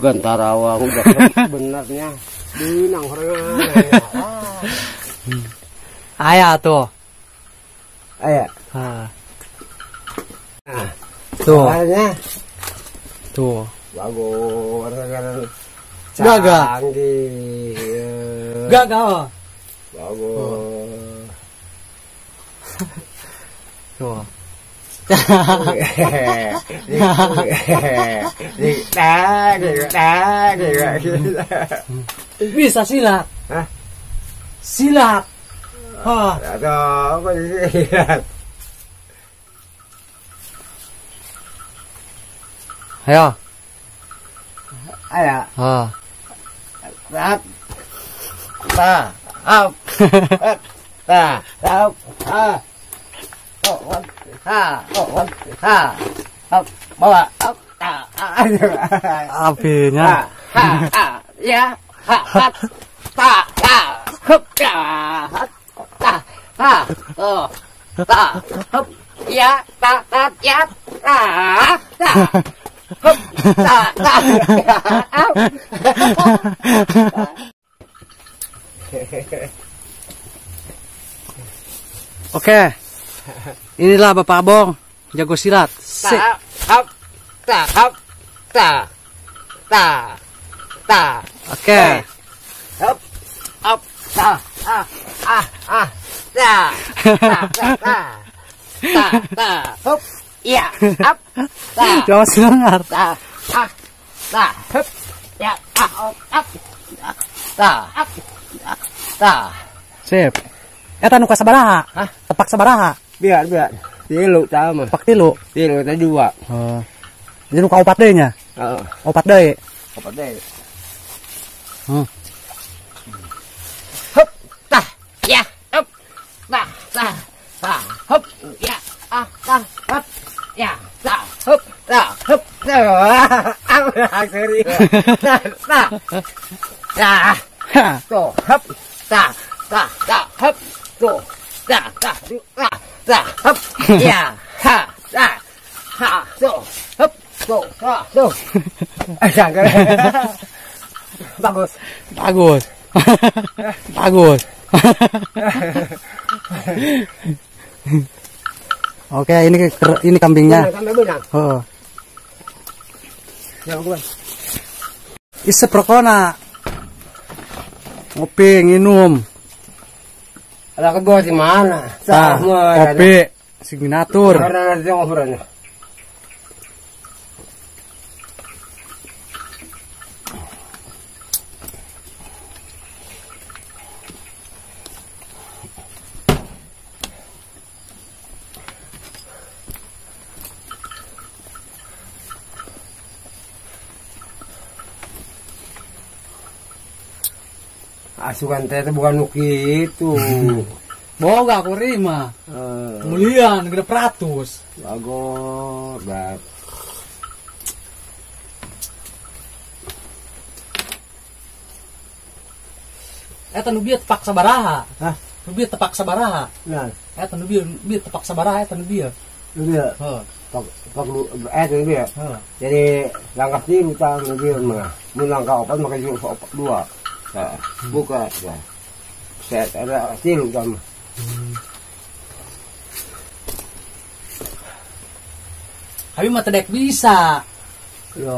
Gantarawang udah benarnya. Dinang horengan. Aya tuh. Aya. Ah. Tuh. Warnanya. Tuh. Bagus. Gagah. Canggih. Gagah. Bagus. Tuh. Bisa silat. Hah? Silat. Hah. Atau apa silat? Ayo. Ayo. Ah. Ta. Ta. Up. Ta. Ta. Ha. Oh, ha. Oh, ha. Up. Bawa. Up. Ta. Apinya. Ha. Ha. Ya. Ha. Ha. Ta. Ta. Hup. Ta. Ta. Ha. Oh. Ta. Hup. Ya. Ta. Ta. Ya. Ta. Ta. Hup. Ta. Ta. Up. Oke. Inilah Bapak Abong, jago silat. Sip. Ta, hap, ta, hap, ta, ta, ta. Oke. Hap, hap, ta, ah, ah, ah, ta, ta, ta, ta, ta, ta, hup, ya, hap, ta. Coba semangat. Ta, ah, ta, hup, ya, ah, up, ta, up, ta. Sip. Eta nu kasabaraha? Hah? Tepak sabaraha? Biar, biar. Tilu sama. Tepak tilu. Tilu tadi dua. Heeh. Jadi nu kaopat deui nya? Heeh. Opat deui. Opat deui. Hmm. Hup, tah, ya, hup. Tah, tah, tah, hup, ya, ah, tah, hup, ya, tah, hup, tah, hup, tah. Ah, serius. Tah, tah. Tah. Tuh, hup, tah, tah, tah, hup. Tuh, tah, tah, tah, tah, hup, ya, ha, tah, ha, tuh, hup, tuh, tah, tuh. Bagus. Bagus. Bagus. Oke, ini kambingnya. Heeh. Isep rokona. Ngopi, nginum. Ada ke gua di mana? Tah, kopi, signatur. Asukan teh itu bukan itu. Boga kurima. Mulian gede peratus. Bagus, bab. Eta nu bieu tepak sabaraha? Hah? Nu bieu tepak sabaraha? Nah, eta nu bieu tepak sabaraha eta nu bieu. Nu bieu. Heeh. Pak lu eta nu bieu. Heeh. Jadi langkah tilu tah nu bieu mah. Mun langkah opat maka jurus opat dua. Nah, buka ya. Saya ada tilu tah. Tapi mah tedek bisa. Yo.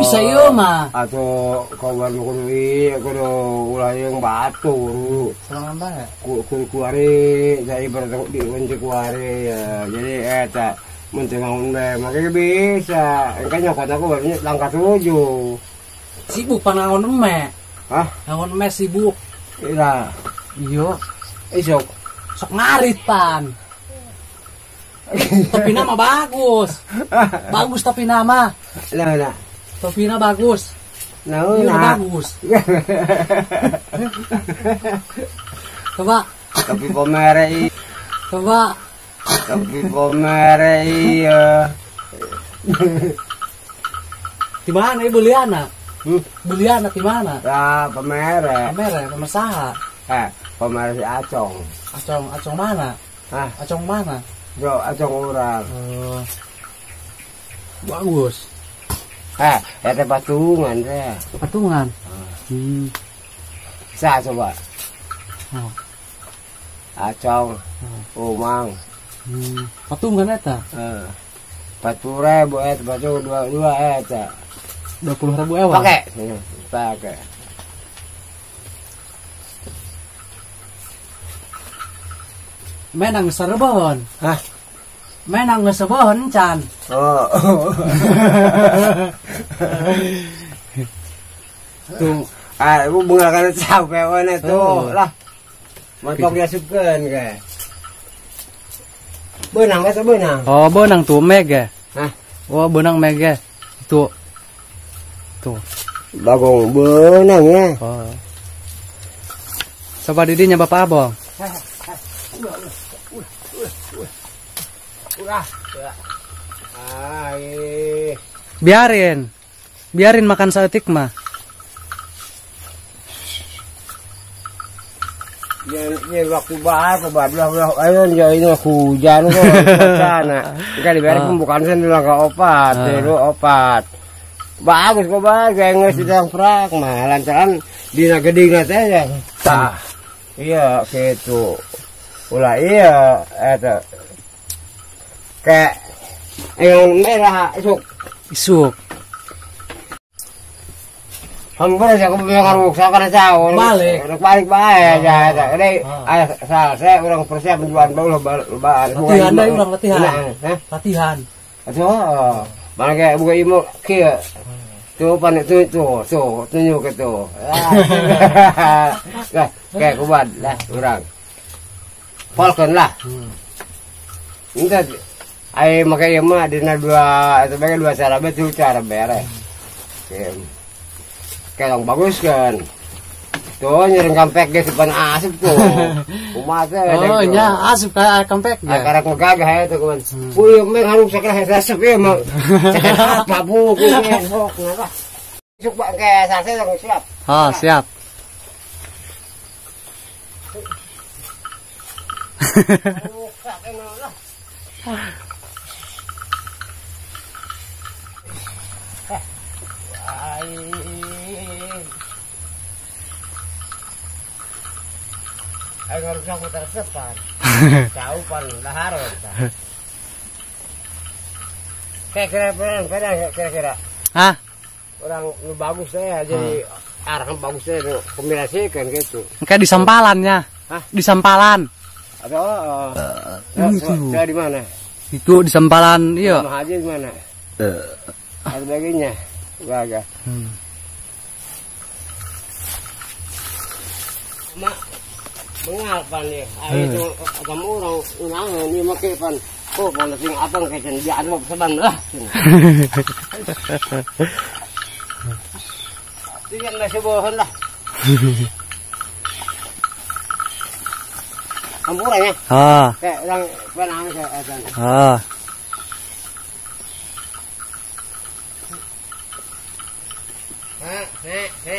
Bisa ieu mah. Atau kawan kudu ieu kudu ulah yang batu. Salam bae. Kudu kuari jadi ibarat di kunci kuari ya. Jadi eta mun teu bangun bae make bisa. Engke nyokot aku barunya langkah 7. Sibuk panangon eme. Hah? Nangon eme sibuk. Iya. Iya. Isok. Sok ngarit pan. Topi nama bagus. Bagus topi nama. Nah, nah. Topina bagus. Nah, iya, nah. Bagus. Coba. Topi pomere. Coba. Topi pomere iya. Di mana ibu beliana? Beliana di mana? Ah, pemere. Pemere, pemesaha. Pemere si Acong. Acong, Acong mana? Hah? Acong mana? Yo, Acong orang. Bagus. Heh, eta patungan teh. Patungan. Sa coba. Oh. Acong. Umang. Patungan eta. Heeh. 40.000 eta patung dua eta. 20.000 ewa. Pakai. Pakai. Menang sarebohon. Hah? Menang ngesebohon can. Oh. Tuh, ah, ibu bunga kana capek we tuh lah. Mantap diasupkeun ge. Beunang geus beunang. Oh, beunang tuh meg ge. Hah? Oh, beunang meg ge. Tuh. Tuh. Bagong beunang ya. Oh. Coba didinya Bapak Abong. Ulah. Biarin. Biarin makan saeutik mah. Ya waktu bahar belah ayo ya ini hujan kok sana. Enggak dibayar pembukaan sen dulu ke opat, tilu opat. Bagus kok bah, kayak geus sedang prak mah lantaran dina gedingna teh ya. Tah. Iya gitu. Ulah iya eta. Kayak yang merah isuk. Isuk. Hampir aja aku punya rusak karena jauh. Balik. Balik bae aja. Ini saya orang persiap penjualan bau lebaran. Latihan deh orang latihan. Latihan. Aduh, mana kayak buka imo kia. Tuh panik tuh tuh tuh tunjuk itu. Lah kayak kuban lah orang. Falcon lah. Entah, ay makanya mah dina dua itu bagai dua cara betul cara beres. Kelong bagus kan. Tuh nyering kampek ge sepan asup tuh. Kumaha teh. Oh nya asup ka kampek ge. Karek megagah ya tuh kawan. Puyuh meh harus sakra asup ieu mah. Apa bu sok ngapa. Isuk bak ke sase siap. Oh, siap. Ayo harus aku tersepan. Jauh pan dahar. Kayak kira-kira. Hah? Orang lu bagus saya jadi arah bagus saya kombinasikan gitu. Kayak di sampalannya. Hah? Di sampalan. Atau saya di mana? Itu di sampalan, iya. Sama aja di mana? Ada sebagainya. Gagah. Mak bengal pan ya, itu kamu orang unangan ini make pan, oh pan sing abang kayak dia ada seban lah. Tiga nasi bohon lah. Campuran ya? Ah. Kayak orang panang kayak asan. Ah. Ha ha ha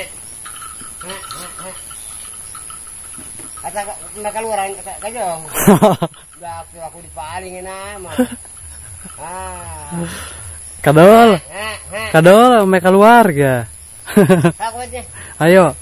ha ha. Ata nak keluaran kajong. Waktu aku dipalingin nama. Ah. Kadol. Kadol me keluarga. Aku aja. Ayo.